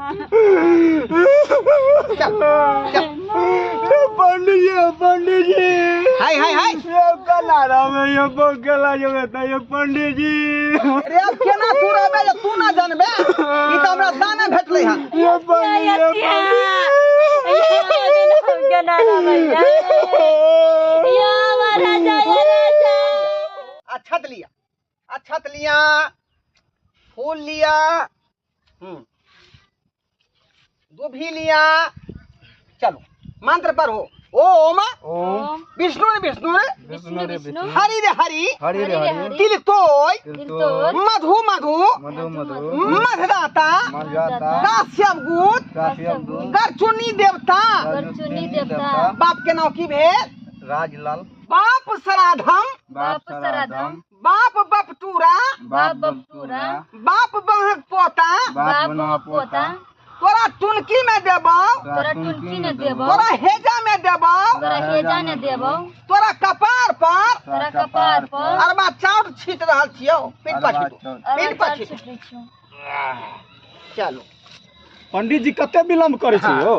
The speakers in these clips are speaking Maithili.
चल चल। पंडित जी, पंडित जी, हाय हाय हाय, ये कला रहे, ये गला जो ये पंडित जी। अरे अब केना तू रहबे जे तू ना जानबे? ई तऽ हमरा दाने भेटलै हन। ये पंडित जी, अक्षत लिया, अक्षत लिया, फूल लिया, दुभी लिया। चलो मंत्र पढ़ो। ओम ओम विष्णु रे विष्णु रे विष्णु रे विष्णु, हरि रे हरि, हरि रे हरि, तिल तोय, तिल मधु मधु, मधु मधु, मधदाता, मधदाता, काश्यप गुत, काश्यप गुत, करचुनी देवता, करचुनी देवता। बाप के नाम की भेल? राजलाल। बाप श्राद्धम, बाप श्राद्धम, बाप बपटूरा, बाप बपटूरा, बाप बहक पोता, बाप बनवा पोता, तोरा टुनकी में देबौ, तोरा टुनकी में देबौ, तोरा हेजा में देबौ, तोरा हेजा में देबौ, तोरा कपार पर, तोरा कपार पर अरबा चाउर छीट रहल छियौ, पीठ पर छीटू, पीठ पर छीटू। चलो पंडित जी कते विलम्ब करै छै यौ?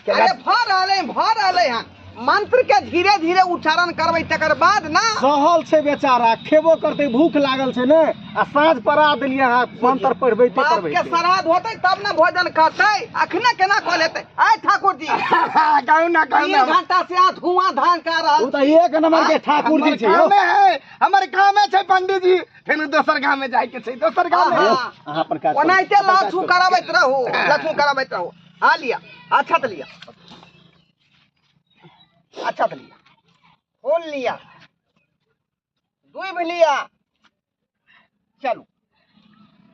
अरे भऽ रहलै, भऽ रहलै हन। मंत्र के धीरे धीरे उच्चारण करबै तकर बाद ना। सहल छै बेचारा, खेबो करतै, भूख लागल छै ने, आ साँझ परा देलियै अहाँ मंत्र पढ़बैते बाप के पढ़बैते। श्राद्ध होतै तब ने भोजन करतै, अखने केना कऽ लेतै? आय ठाकुर जी, कहू ना, कहू 3 ना। घंटा से अहाँ धुआं धान कर रहल। ओ तऽ एक नंबर के ठाकुर जी छै यौ। कामे है, हमर कामे छै पंडित जी, फेर दोसर गाँव में जाय के छै, दोसर गाँव में। हाँ। अहाँ अपन काज करू। ओनाहिते अपन काज लहसुन करू। करबैत रहू, लहसुन करबैत रहू। आ लिअ, अक्षत लिअ, अक्षत लिअ, फूल लिअ, दुइभ लिअ। चलू।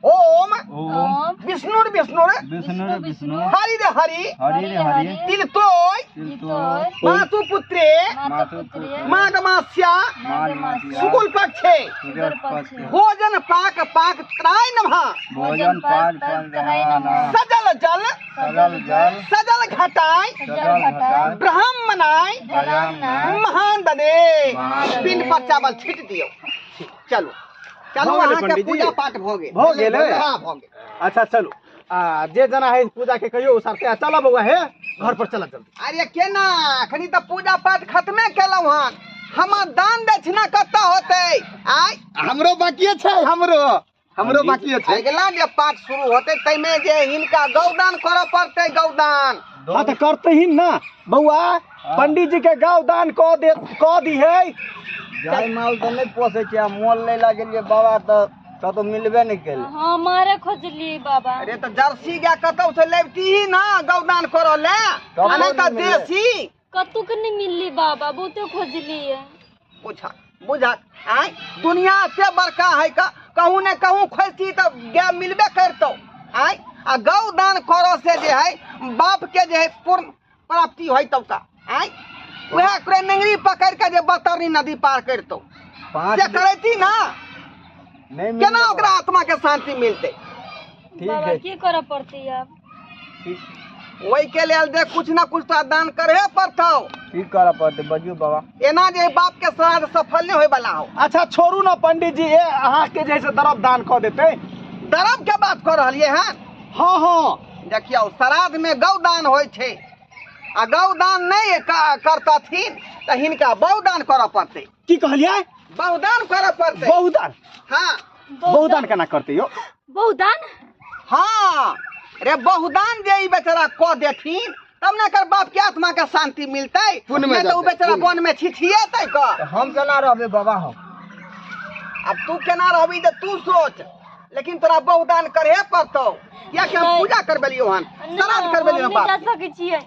ओम ओम विष्णु रे विष्णु रे विष्णु रे विष्णु, हरि रे हरि, हरि रे हरि, तिल तोय, तिल तोय, मातु पुत्रे, मातु पुत्रे, माघ मास्या, माघ मास्या, शुक्ल पक्षे, शुक्ल पक्षे, भोजन पाक पाक त्राय नमः, भोजन पाक पाक त्राय नमः, सजल जल, सजल जल, सजल घटाय, सजल घटाय, ब्राह्मणाय, ब्राह्मणाय, महान दने। महान पिंड पर चावल छीट दियौ। चलू चलू, भऽ गेलै अहाँके पंडित जी? पूजा पाठ भऽ गेल। भऽ गेलै? हाँ, भऽ गेल। अच्छा चलू, आ जे जना है पूजा के कहियो उसारते। चल बौआ, हे घर पर चल जल्दी। अरे केना, अखनी तऽ पूजा पाठ खत्मे केलहुँ हन, हमर दान दक्षिणा कतऽ होतै? आय हमरो बाकिए छै, हमरो हमरो बाकिए छै। अगिला जे पाठ शुरू होतै ताहिमे जे हिनका गौदान करऽ पड़तै, गौदान। हाँ तऽ करते ही ना बौआ, पंडित जी के गौ दान कऽ दे, कऽ दी है। गाय माल तऽ नहि पोसै छै, आ मोल लै लए गेलियै बाबा तऽ कतौ मिलबे नहि केलै। हाँ, मारे खोजलियै बाबा। अरे तऽ जर्सी गाय कतौ से लैबती ही ना गौदान करऽ ले, आ नहि तऽ देसी कतौ के नहि मिलली बाबा, बहुते खोजलियै। बुझा बुझा, आय दुनिया एते बड़का है का, कहूँ ने कहूँ खोजती तऽ गाय मिलबे करतौ। आय आ गौदान करऽ से जे है बाप के जे है पूर्ण प्राप्ति होइतौ का। आय वएह ओकरे नेंगरी पकड़ के जे बतरनी नदी पार करतौ से करैती ना, नहीं केना ओकरा आत्मा के शांति मिलतै? ठीक बाबा है। की करऽ पड़तै आब? ओहि के लेल जे कुछ ना कुछ तो दान करे पड़तौ। की करऽ पड़तै बजियौ बाबा? एना जे बाप के श्राद्ध सफल नहीं होय वाला हो। अच्छा छोड़ू ना पंडित जी, ए अहाँ के जैसे दरब दान कऽ देतै। दरब के बात कऽ रहलियै हन? हाँ हाँ। देखियौ श्राद्ध में गौदान होइ छै, आ गौदान नहीं करतथिन तऽ हिनका बहुदान करऽ पड़तै। की कहलियै? बहुदान करऽ पड़तै। बहुदान? हाँ। बहुदान केना करतै यौ? बहुदान? हाँ रे, बहुदान जे ई बेचारा कऽ देथिन तब ने एकर बाप के आत्मा के शांति मिलतै, पुण्य में नहीं तऽ ओ जेतै, बेचारा पुण्य। वन में छिछिएतै कऽ। हम केना रहबै बाबा? हम अब तू केना रहबी तऽ तू सोच, लेकिन तोरा बहुदान करहे पड़तौ, कियाकि हम नहीं। पूजा करबेलियौ हन, श्राद्ध करबेलियौ हन नहीं जा बाप के। सकै छियै,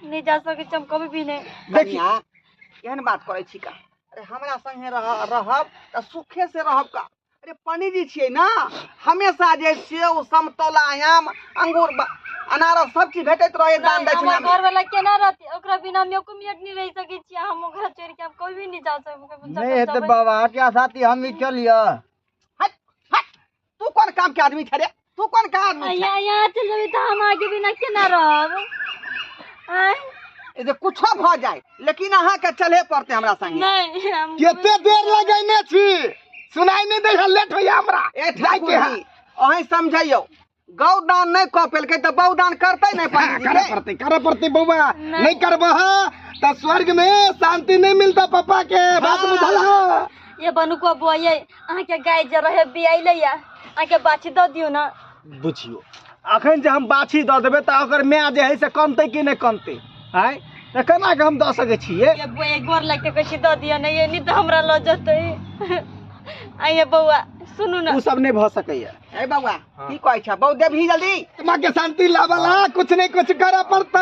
नहीं जा सकै छियै हम कभी भी नहीं। कनिया एहन बात करै छी का? अरे हमरा संगे रहब तऽ सुखे से रहब का। अरे पंडित जी छियै ना, हमेशा जे सेव समतोला आम अंगूर अनारस सब चीज भेटैत रहे दान दक्षिणा। हमर घर वाला केना रहतै? ओकरा बिना हम एको मिनट नहीं रह सकै छियै, हम ओकरा छोड़ि के हम कभी भी नहीं जा सकै। नहीं हेतै बाबा, हटिया साथी हम ही चलिए। हट हट, तू कोन काम के आदमी छे रे? तू कोन का आदमी छे? यहाँ चल जेबै तऽ हम आगे बिना केना रहब? आँय? ए जे कुछो भऽ जाए लेकिन अहाँ के चले पड़तै हमरा संगे। नहीं, हम कते देर लगैने छी, सुनाई नहीं दै है, लेट होइया हमरा। ए ठाकुर जी, अहीं समझैयौ गौदान नहीं कऽ पेलकै तऽ बहुदान करतै नहीं पंडित करे पड़तै, करे पड़तै बौआ। नहीं करबह तऽ स्वर्ग में शांति नहीं मिलता पापा के। बात बुझल है? ये बनुको बुआ ये अहाँके गाय जे रहे बियाइले या अहाँके बाछी दऽ दियौ ना। बुझियो अखन जे हम बाछी दऽ देबै तऽ ओकर माय जे है से कनतै कि नहि कनतै? आँय, तऽ केना कऽ हम दऽ सकै छियै? ये बुआ ये गोर लागि कऽ कहै छी दऽ दिअ ने, ये नहि तऽ हमरा लऽ जेतै। आइए बौआ सुनू ना। ओ सब नहीं भऽ सकैया। ए बौआ की कहै छ बौ, देबही जल्दी। आत्मा के शांति लावला कुछ नहीं कुछ करऽ पड़ता।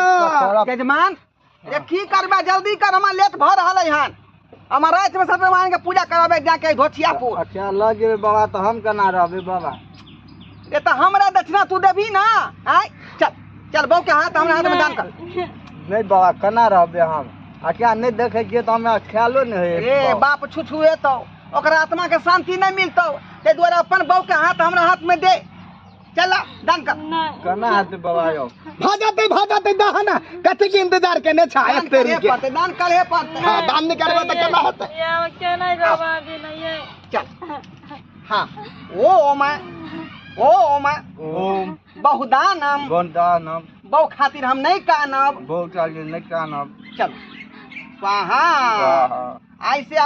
यजमान रे की करबे, जल्दी कर, हमरा लेट भऽ रहल है हन। हमरा राति में सत्यनारायण के पूजा कराबे जाके घोचियापुर। अच्छा लऽ जेबै बाबा तऽ हम केना रहबै बाबा? रे तऽ हमरा दक्षिणा तू देबही ना? आँय चल चल बौ के हाथ हमरा हाथ में दान कर। नहीं बाबा केना रहबै हम? अच्छा नहीं देखै छियै तऽ हमरा ख्यालो नहीं होइए। रे बाप छुछुए तो ओकरा आत्मा के शांति नहीं मिलतौ, ताहि दुआरे अपन बौ के हाथ हमरा हाथ में दे। चल दान कर। केना हेतै बाबा यौ? भऽ जेतै, भऽ जेतै, दहन कथी के इंतजार केने छा? दान एते करे के पड़तै, दान करे पड़तै। हां, दान नहीं करबै तऽ केना हेतै? ये केना बाबा बिना ये। चल हां, ओम ओम ओम बहुदानम बहुदानम बहु खातिर हम नहीं कानब, बहु खातिर नहीं कानब। चल स्वाहा। आइ से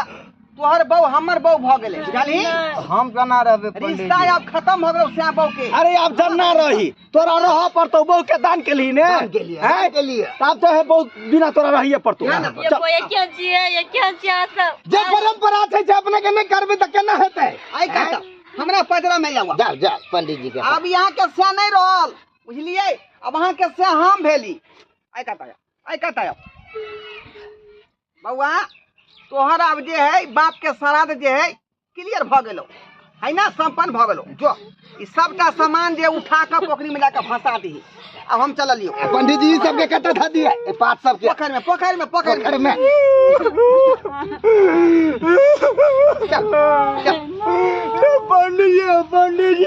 तोहर बहू हमर बहू भऽ गेलै, बुझलही? हम केना रहबै पंडित? रिश्ता आब खत्म भऽ गेलौ श्याम बहू के। अरे आब जन्ना रही तोरा रहऽ पड़तौ, बहू के दान केलही ने? दान केलियै, दान केलियै, तब तो है बहू बिना तोरा रहिए पड़तौ। ये बौआ क्या छियै, ये क्या छियै सब? जे परंपरा छै से अपने के नहीं करबै तऽ केना हेतै? आइ काटा हमरा पजरा में जाऊ। जाओ जाओ पंडित जी के। अब यहाँ के से नहीं रहल, बुझलियै? अब अहाँ के से हम भेली। आइ काटा आइ काटा बौआ तोहर अब जे है बाप के श्राद्ध जे है क्लियर भऽ गेलो है ना, संपन्न भऽ गेलो। जो ई सबटा सामान जे उठा कऽ पोखरी में जाके फंसा दही। अब हम चललियो। पंडित जी सबके कतऽ धऽ दिए? ए पात सबके पोखरि में, पोखरि में, पोखरि में। चल चल पंडित जी, पंडित जी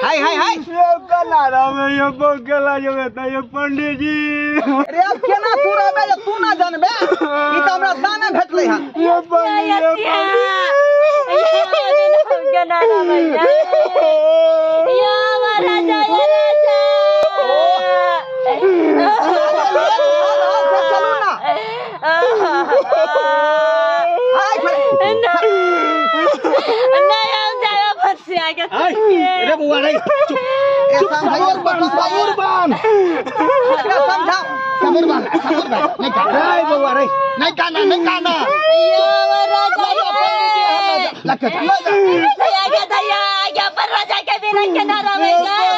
हाय हाय हाय केना रहबै यौ? बहू केना जेबै तऽ यौ पंडित जी? अरे अब केना तू रहबे जे तू ना जानबे? ई तऽ हमरा दाने भेटलै हन। यौ पंडित जी, केना रहबै यौ राजा, ये राजा। चलू ना। हाय नहीं हम जाए फंसिया के। रे बौआ रे चुप चुप, सबूर बान, सबूर बान, समझा, सबूर बान, सबूर बान। नहीं काना रे बौआ रे, नहीं काना, नहीं काना। यो राजा लग जा दया के दया या पर राजा के बिना केना रहबै? हाय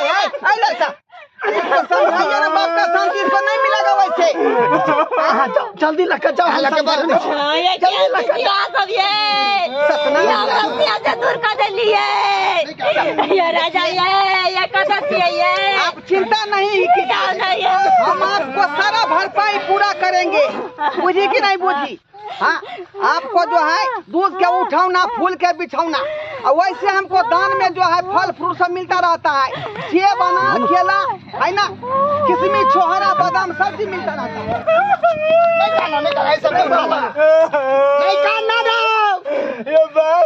हाय हाय लड़का, इसको समझाइए ना, बाप का शांति इसको नहीं मिलेगा वैसे। हां जाओ जल्दी लग जाओ, लग ये क्या सब ये सपना से दूर कर देलिए ये राजा, ये कथा छियै ये। आप चिंता नहीं कीजिए, हम आपको सारा भरपाई पूरा करेंगे, बुझी कि नहीं बुझी? हाँ, आपको जो है दूध के उठौना, फूल के बिछौना, और वैसे हमको दान में जो है फल फ्रूट सब मिलता रहता है, सेब अनार केला है ना, किशमिश छोहरा बादाम सब चीज मिलता रहता है। नहीं काना, नहीं काना, ऐसा नहीं काना, नहीं काना ना। ये बाप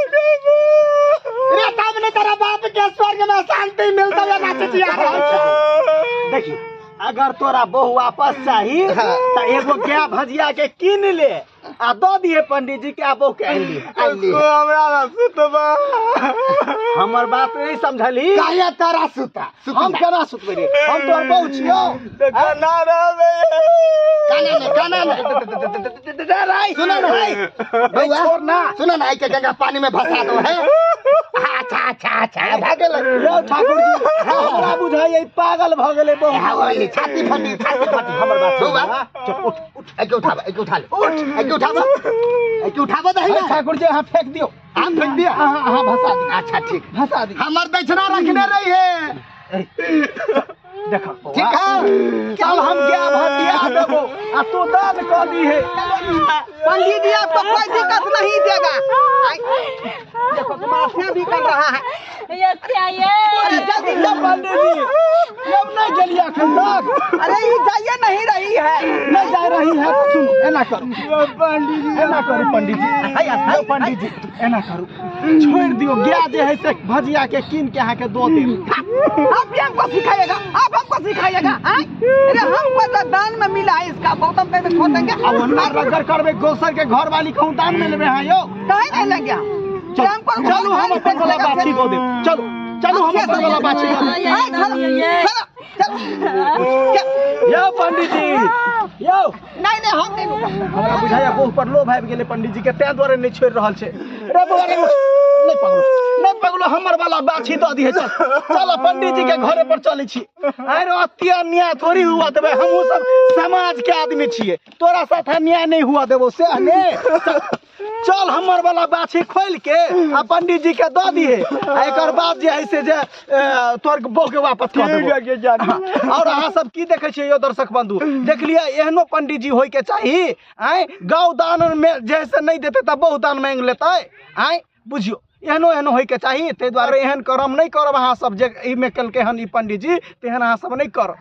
रे तब ने तेरा बाप के स्वर्ग में शांति मिलता है ना? चिचिया रहल छै। देखी अगर तोरा बहू वापस चाही तऽ एगो गाय भजिया के कीन ले आ दऽ दिहे पंडित जी के, आ बहू के आनि लिहे। हमरा ना सुतबा। हमर बात नहीं समझली? काहे तोरा सुता? हम केना सुतबै रे, हम तोहर बहू छियौ। तऽ केना रहबै? काना ने, काना ने। सुनो ना बौआ, छोड़ ना। सुनो ना, आई के गंगा पानी में भसा दो है। अच्छा अच्छा अच्छा भा गेलै। यौ ठाकुर जी हमरा बुझाइ पागल भऽ गेलै बहू। हां छाती फटी, छाती फटी। हमर बात बौआ चुप, उठ उठ, एके उठाब, एके उठा ले, उठ, एके उठाब, एके उठाब दही ना। ठाकुर जी अहाँ फेंक दियौ। हम फेंक दिया? अहाँ भसा दियौ। अच्छा ठीक, भसा दियौ। हमर दक्षिणा रखने रही है। देखा ठीक है, चल हम गाय भजिया देबो आ तू दान कऽ दीहे। पंडित जी आपको कोई दिक्कत नहीं देगा। देखो तुम्हारा भी कर रहा है। ये क्या ये? अरे जल्दी पंडित जी यौ नहीं गेलियै अखन तक। अरे ये जाइए नहीं रही है। नहीं जा रही है तो सुनू, एना करू, एना करू पंडित जी, यौ पंडित जी एना करू, छोड़ि दियौ गाय जे है से भजिया के कीन के अहाँके दऽ देब। आप भी हमको सिखाइएगा, आप हमको सिखाइएगा। आय? अरे हमको तो दान में मिला है इसका, गौतम पे छोड़ देंगे। आ ओना रगड़ करबै गोसर के घर वाली कहूँ दान में लेबै अहाँ यौ। कहीं नहीं लेंगे हम। चलू हमको चलू हम अपन वाला बाछी दऽ देब, चलू चलू हम अपन वाला बाछी दऽ देब। आय, चलो, चलो, चलो। यौ पंडित जी यौ। नहीं नहीं हम नहीं रुकब। हमरा बुझाइया बहु पर लोभ आबि गेलै पंडित जी के, तें दुआरे नहि छोड़ि रहल छै। रे बौआ रे, नहि पगलो नहि पगलो, हमर वाला बाछी दऽ दिहे। चल चल पंडित जी के घरे पर चलै छी। अरे अति अन्याय थोड़ी हुआ देबै, हमहूँ सब समाज के आदमी छियै, तोरा साथ अन्याय नहि हुआ देबौ से ने। चल हमर वाला बाछी खोलि के आ पंडित जी के दऽ दिहे, आ एकर बाद जे है से जे तोर बहु के वापस कऽ देबौ। और अहाँ सब की देखै छियै यौ दर्शक बंधु, देखलियै एहनो पंडित जी होय के चाही। आँय गौ दान में जे से नहि देतै तऽ बहु दान मांगि लेतै। आँय बुझियौ एहनो एहनो होय के चाही। ताहि दुआरे एहन करम नहि करब अहाँ सब, जे एहिमे केलकै हन ई पंडित जी तेहन अहाँ सब नहि करब।